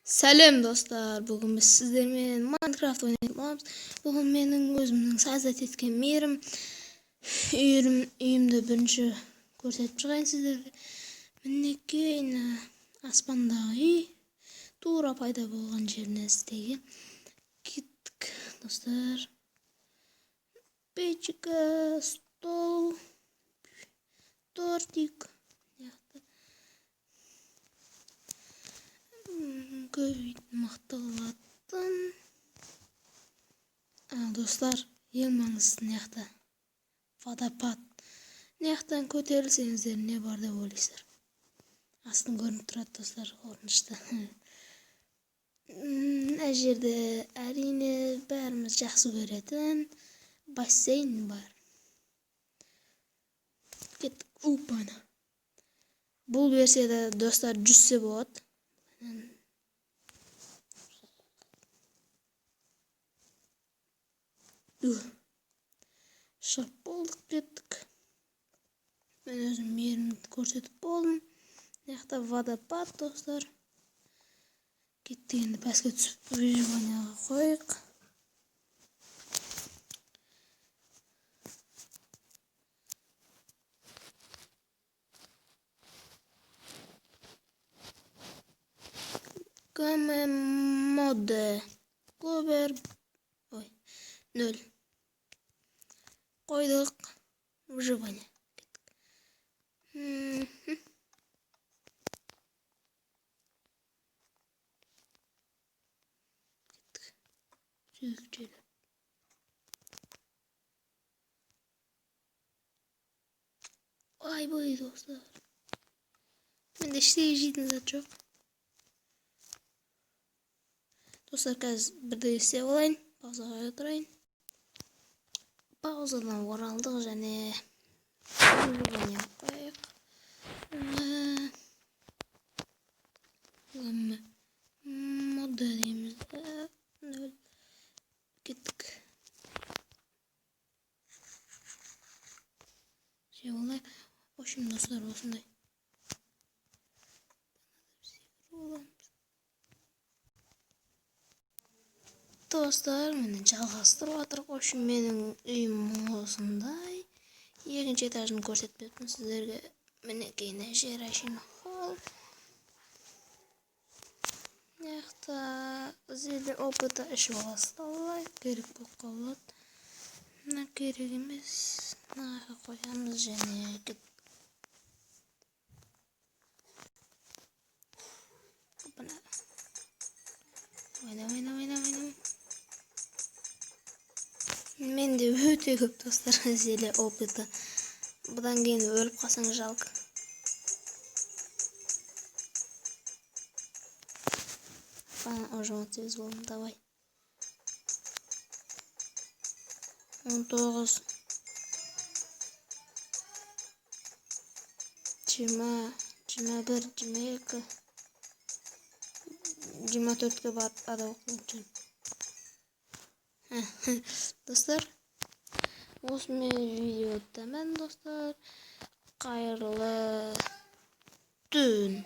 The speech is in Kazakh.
Сәлем, достар! Бүгін біз сіздермен Майнкрафт ойнайтын боламыз. Бұл менің өзімнің создать еткен мирім. Үйім, үйімді бірінші көрсетіп шығайын сіздерге. Мінекей, аспандағы үй тура пайда болған жерінен істеген. Кеттік, достар. Печка, стол, тортик. Мына көп мықты қылатын. Достар, ең маңыздысы мына жақта водопад. Мына жақтан көтерілсеңіздер, не бар деп ойлайсыздар? Астын көрініп тұрады, достар, қорқынышты. Мына жерде, әрине, бәріміз жақсы көретін бассейн бар. Кеттік. Опана, бұл версияда, достар, жүзсе болады. Шығып болдық, кеттік. Мен өзім мейірімді көрсетіп болдым. Мына жақта водопад, достар. Кеттік, енді пәске түсіп, выживанияға қояйық. Game mode Clover, ой, 0 қойдық. Выживание, кеттік. Кеттік, сүйекшелеп. Айбай, достар, менде ештеңе жейтін зат жоқ. Достар, қазір бірдеңе істеп алайын, паузаға қоя тұрайын. Паузадан оралдық және выживание қояйық. Mode дейміз да, 0. Кеттік, жеп алайық. В общем, достар, осындай боламыз. Достар, міне, жалғастырып жатырмық. В общем, менің үйім осындай. Екінші этажын көрсетпеппін сіздерге. Мінекей, мына жер әшейін холл. Мына жақта зелье опыта ішіп аласыз, керек болып қалады. Мына керек емес, мына жаққа қоямыз және кеттік. Опана, давай, давай, давай, давай, давай. Менде өте көп, достар, зелье опыта. Бұдан кейін өліп қалсаң, жалко. Уже 18 болдым. Давай, 19, 20, 21, 22, 24-ке барып ада болып қалатын. Достар, осымен видео тәмам. Достар, қайырлы түн.